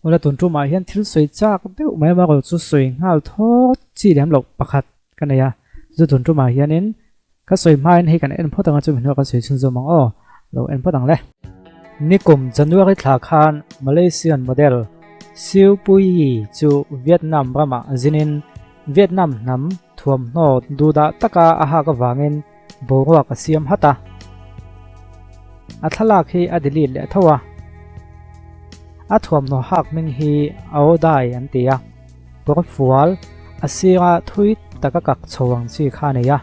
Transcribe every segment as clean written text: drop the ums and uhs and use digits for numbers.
Awle tun tumah hian thil sawi chak deuh mai amarawh chu sawi nghal thawt chi lem loh pakhat ka nei a, chu tun tumah hianin ka sawi hmain hei kan en phawt ang a chumi hnuah kan sawi chhunzawm ang aw, lo en phawt ang le. Nikum January thla khan Malaysian model Siu Pui chu Vietnam ramah zinin Vietnam hnam thuamhnaw duhdah taka a hak avangin boruak a siam hat a, a thlalak hi a delete leh tho a, a thuamhnaw hak hming hi Aodai an ti a, kawr fual a sira thui taka kak chho ang chi kha a nei a.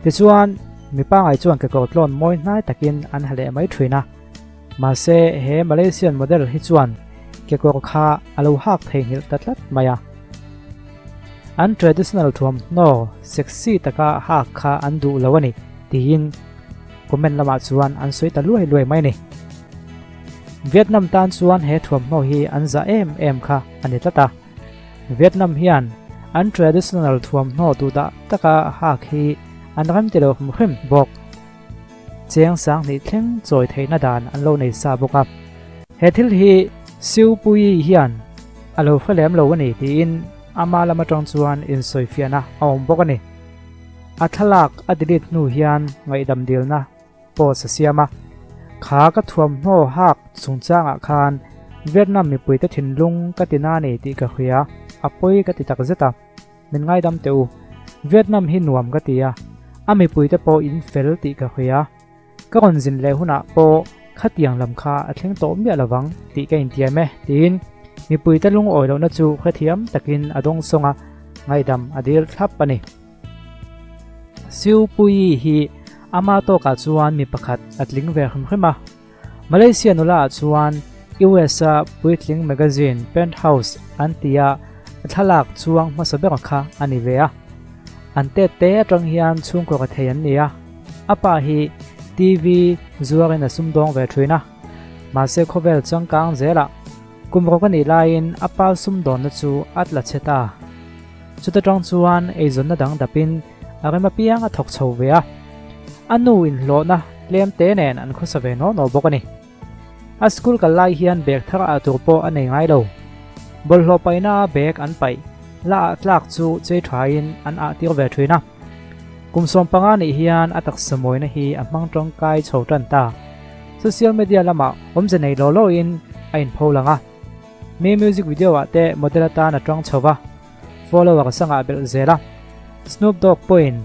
Tichuan, mi pangai chuan kekawr tlawn mawi hnai takin an ha leh mai thin a, mahse he Malaysian model hi chuan kekawr kha a lo hak theihnghilh ta tlat mai a. An traditional thuamhnaw sexy taka hak kha an duh lo a ni tiin comment lamah chuan an sawi ta luai luai mai a ni. Vietnam tan chuan he thuamhnaw hi an zah em em kha a ni tlat a. Vietnam hian an traditional thuamhnaw duhdah taka hak hi an rem ti lo hrim hrim bawk. Cheng sanghnih thleng chawi theihna dan an lo nei sa bawk a. He thil hi Siu Pui hian a lo hre lem lo a ni tiin ama lam atang chuan insawifiahna a awm bawk a ni. A thlalak a delete hnu hian ngaihdam dilna post a siam a. Kha ka thuamhnaw hak chungchangah khan Vietnam mipuite thinlung ka ti na ni tih ka hria, a pawi ka ti takzet a. Min ngaidam teh u. Vietnam hi nuam ka ti a, a mipuite pawh in fel tih ka hria. Ka rawn zin leh hunah pawh khatiang lam kha a thleng tawh miah lovang tih ka intiam e, tiin mipuite lungawi lohna chu hrethiam takin a dawng sawng a, ngaihdam a dil thlap a ni. Siu Puyi hi ama tawkah chuan mi pakhat a tling ve hrim hrim a. Malaysia nula ah chuan US a puitling magazine Penthouse an tia a thlalak chuang hmasa ber kha a ni ve a. An tet te atang hian chhungkaw ka thei an ni a, a pa hi TV zuarin a sumdawng ve thin a. Mahse khawvel changkang zelah kum rawk a nih laiin a pa sumdawnna chu a tla chhe ta. Chuta tang chuan eizawnna dang dapin a rem apiang a thawk chho ve a, a nu inhlawhna tlem te nen an khawsa ve naw naw bawk a ni. A school kal lai hian bag thar ah tur pawh a nei ngai lo. Bawlhhlawh paihna a bag an paih la ah tlak chu chei thain an ah tir ve thin a. Kum 15 nih hian a taksa mawina hi a hmang tangkai chho tan ta. Social media lamah awmze nei law law in a inpho lang a. Mi music video ah te model atan a tang chho va. Follower sangah belh zel a, Snoop Dogg pawhin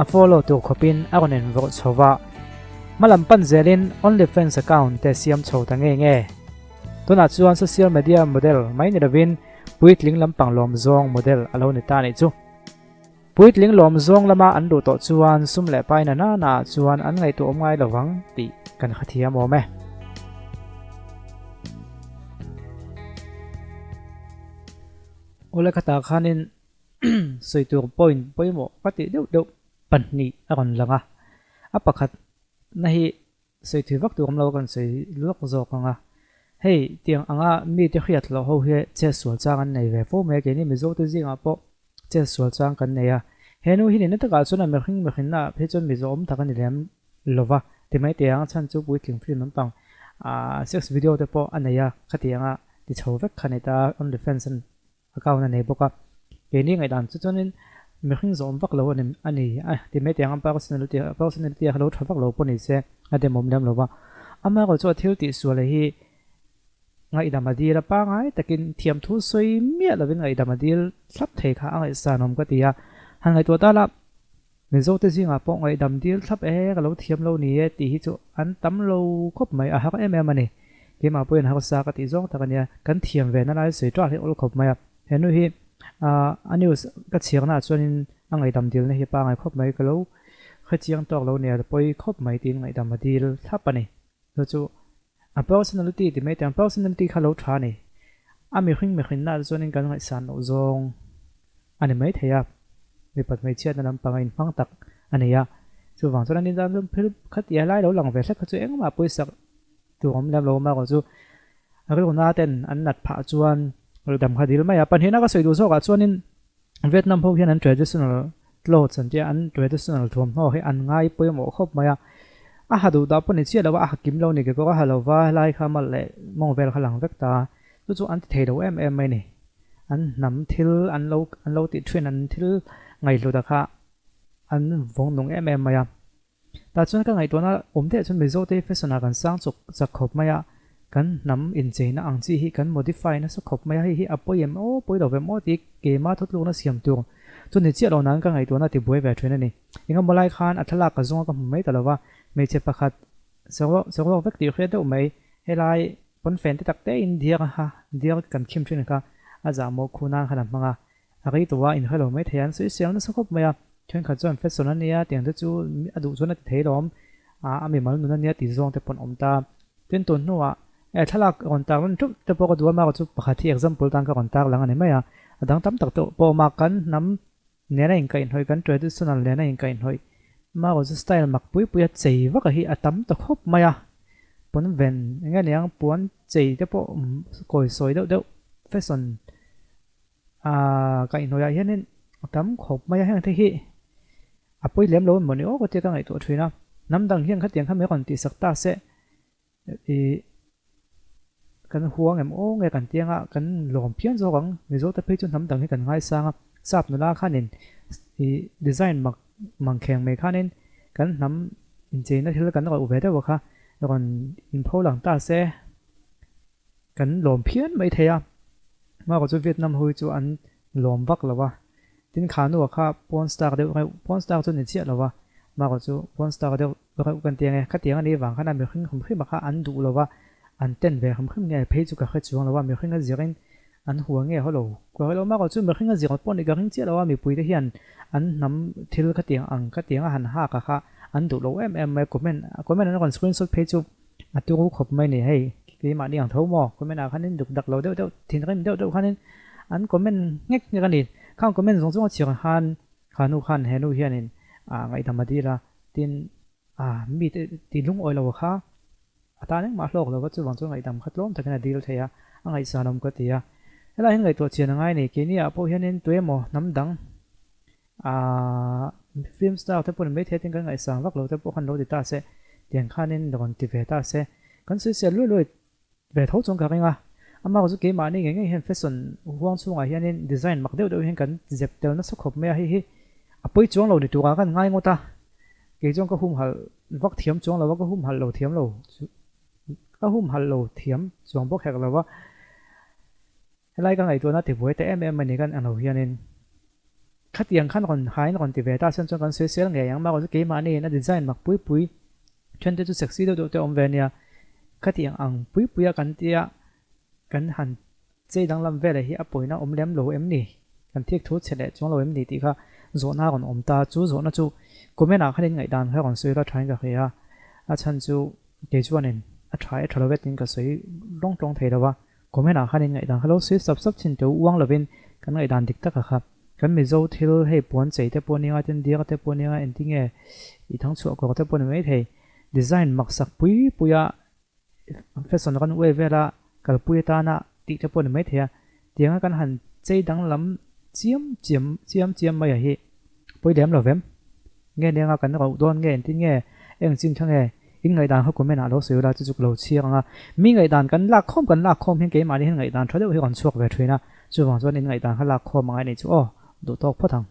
a follow tur khawpin a rawn invawrh chho va. Hmalam pan zelin OnlyFans account te siam chho ta nge nge. Tunah chuan social media model mai ni lovin puitling lampang lawm zawng model a lo ni ta nih chu. Puitling lawm zawng lama an duh tawh chuan sum leh pai na nana ah chuan an ngaihtuah awm ngai lovang tih kan hrethiam awm e. Awle khatah khanin sawi tur point pawimawh ka tih deuh deuh pahnih a rawn lang a, a pakhat na hi sawi thui vak tur awm lo a kan sawi lawk zawk ang a, hei tiang anga mite hriat loh ho hi chet sual chang an nei ve fo mai a, keini Mizo te zingah pawh chet sual chang kan nei a, he nu hi nihna takah chuan a mihring mihrinna ah phei chuan Mizo awm tak a ni lem lo va ti mai teh ang, chhan chu puitling film lampang ah sex video te pawh a nei a, khatiang a ti chho vek kha ni ta OnlyFans an account a nei bawk a, keini ngaihdan chu chuanin mihring zawm vak lo a ni a ti mai teh ang personality personality a lo tha vak lo pawh ni se a demawm lem lo va, amaherawhchu a thil tihsual hi ngaihdam a dil a pangai takin thiamthu sawi miah lovin ngaihdam a dil thlap thei kha a ngaihsanawm ka ti a, han ngaihtuah ta la Mizote zingah pawh ngaihdam dil thlap e ka lo thiam lo ni e tih hi chu an tam lo khawp mai, a har em em a ni. Keimah pawhin harsa ka tih zawng tak a nia, kan thiam ve na lai sawi ṭah hi awl khawp mai a. He nu hi a news ka chhiarnaah chuanin a ngaihdam dilna hi pangai khawp mai, ka lo hrechiang tawk lo nia, pawi khawp mai tiin ngaihdam a dil thlap a ni. Chu chu a personality ti mai teh ang, personality kha lo ṭha a ni. A mihring mihrinnaah chuanin kan ngaihsan loh zawng a ni mai thei a, mipat hmeichhiatna lampang a inhmang tak a ni a, chuvang chuan an inzam chuan phil khatia lai lo lang ve hlek kha chu engmah pawisak tur awm lem lo a erawh chu rilruna ten an nat phah chuan dam kha dil mai a, pahnihna ka sawi duh zawkah chuanin Vietnam ho hian an traditional clothes an tia an traditional thuamhnaw hi an ngai pawimawh khawp mai a, a ha duh dah pawh ni chiah lo a, a ha kim lo ni kekawr a ha lo va helai kha mal leh mawng vel kha lang vek ta. Chu chu an ti thei lo em em mai ni. An hnam thil an lo an lo tih thin an thil ngaihhlut a kha an vawng nung em em mai a. Tah chuan ka ngaihtuahna awm daih chuan Mizo te hi fashion ah kan sang chawk chak khawp mai a, kan hnam incheina ang chi hi kan modify nasa khawp mai a, hei hi a pawi em aw, pawi lo vem aw tih keima thawtlukna siam tur chu ni chiah lo nan ka ngaihtuahna tibuai ve thin a ni. Engemaw lai khan a thlalak ka zawnga ka hmu mai ta lo va, hmeichhe pakhat saruak vek tih hriat deuh mai, helai pawnfen te tak te in diar a diar kan khim thin kha a zahmawh khu nan khan a hmang a, A rei tawh a, inhre lo mai thei a, an sawi sial nasa khawp mai a, thenkhat chuan fashion a nia tiang te chu a duh chuan a ti thei lawm, a mimal nun a nia tih zawng te pawh an awm ta. Tin tun hnuah eh thlalak rawn tar lan ṭeuh te pawh ka duh a, mahrawh chu pakhat hi example tan ka rawn tar lang a ni mai a, a dang tam tak te pawh awm a, kan hnam nena inkaihhnawih, kan traditional nena inkaihhnawih, mahrawh chu style mak pui pui a chei vak a hi a tam ta khawp mai a, pawn ven eng nge niang puan chei te pawh kawi sawi deuh deuh fashion Aaa kaihhnawihah hianin a tam khawp mai a, heng te hi a pawi lem lo emaw ni aw ka tia ka ngaihtuah thin a, hnam dang hian khatiang kha mai rawn tihsak ta se ih kan huang em aw nge kan tianga kan lawm phian zawk ang, Mizo te phei chu hnam dang hi kan ngaisang a, sap nula khanin ih design mak mangkheng mai khanin kan hnam incheina thil kan rawh ve deuh a kha rawn inpho lang ta se. Kan lawm phian mai thei a, Maro chu Vietnam ho hi chu an lawm vak lo a, tin kha nu ah kha pawn star deuh reuh, pawn star chu ni chiah lo a, Maro chu pawn star deuh reuh kan ti ang e, khatiang a nih vang khan a mihring hrim hrim ah kha an duh lo a, an ten ve hrim hrim nge phei chu ka hre chuang lo a, mihring a zir in an hua nge haw lo ka hre lo, Maro chu mihring a zir pawh ni ka ring chiah lo a, mipui te hian an hnam thil khatiang ang khatiang a han hak ah kha an duh lo em em mai, comment comment an rawn screenshot phei chu. A turu khawp mai ni hei, keimahni ang tho maw? Comment ah khanin duk dak lo deuh deuh, thinrim deuh deuh khanin an comment nghek nghek a ni. Khang comment zawng zawng a chhiar khan kha nu khan he nu hianin ah ngaihdam a dil a, tin ah mite ti lungawi lo kha a tan engmah hlawk lo va, chuvang chuan ngaihdam kha tlawm takin a dil thei a, a ngaihsan awm ka ti a. Helai hian ngaihtuah chian a ngai a ni, keini ah pawh hianin tuemaw hnam dang Aaa film star te pawh ni maithei atin kan ngaihsang vak lo te pawh khan lo ti ta se, tiang khanin rawn ti ve ta se, kan sawisel luai luai ve tho chuan ka ring a, amah chu keimahni ngei ngei hian fashion huang chhungah hianin design mak deuh deuh hian kan zep tel nasa khawp mai a, hei hi a pawi chuang lo ni turah kan ngai ngawt a, kei chuan ka humhalh vak thiam chuang lo a, ka humhalh lo thiam lo ka humhalh lo thiam chuang bawk hek lo a. Helai ka ngaihtuahna tibuai ta em em a ni kan ang lo hianin khatiang khan rawn hain rawn ti ve ta chuan chuan kan sawisel ngei ang mahrawh chu keimahni in a design mak pui pui then te chu sexy deuh deuh te awm ve ania khatiang ang pui pui a kan tia kan han chei danglam veleh hi a pawina awm lem lo em ni kan thik thu chhe leh chuang lo em ni tih kha zawhna a rawn awm ta chu zawhna chu comment ah khan in ngaihdan kha rawn sawi la thain ka hria a chhan chu kei chuanin a tha e tha lo ve tiin ka sawi lawng tawng thei lo va. Comment ah khan in ngaihdan kha lo sawi sap sap thin teu uang lovin kan ngaihdan dik tak a kha. Kan Mizo thil hei puan chei te pawh nia tin diak te pawh nia engti nge i thang chhuah kawr te pawh ni mai thei. Design maksak pui pui a fashion runway vela kalpui atana tih te pawh ni mai thei a. Tianga kan han chei danglam chiam chiam chiam chiam mai a hi pawi lem lo vem. Nge nia kan rauh dawn nge engtin nge eng chin kha nge in ngaihdan kha comment ah lo sawi ula chu chu ka lo chhiar ang a. Mi ngaihdan kan lak khawm kan lak khawm hian keimahni hian ngaihdan tha deuh hi rawn chhuak ve thin a, chuvang chuan in ngaihdan kha lak khawm angai anih chu aw duh tawk phawt ang.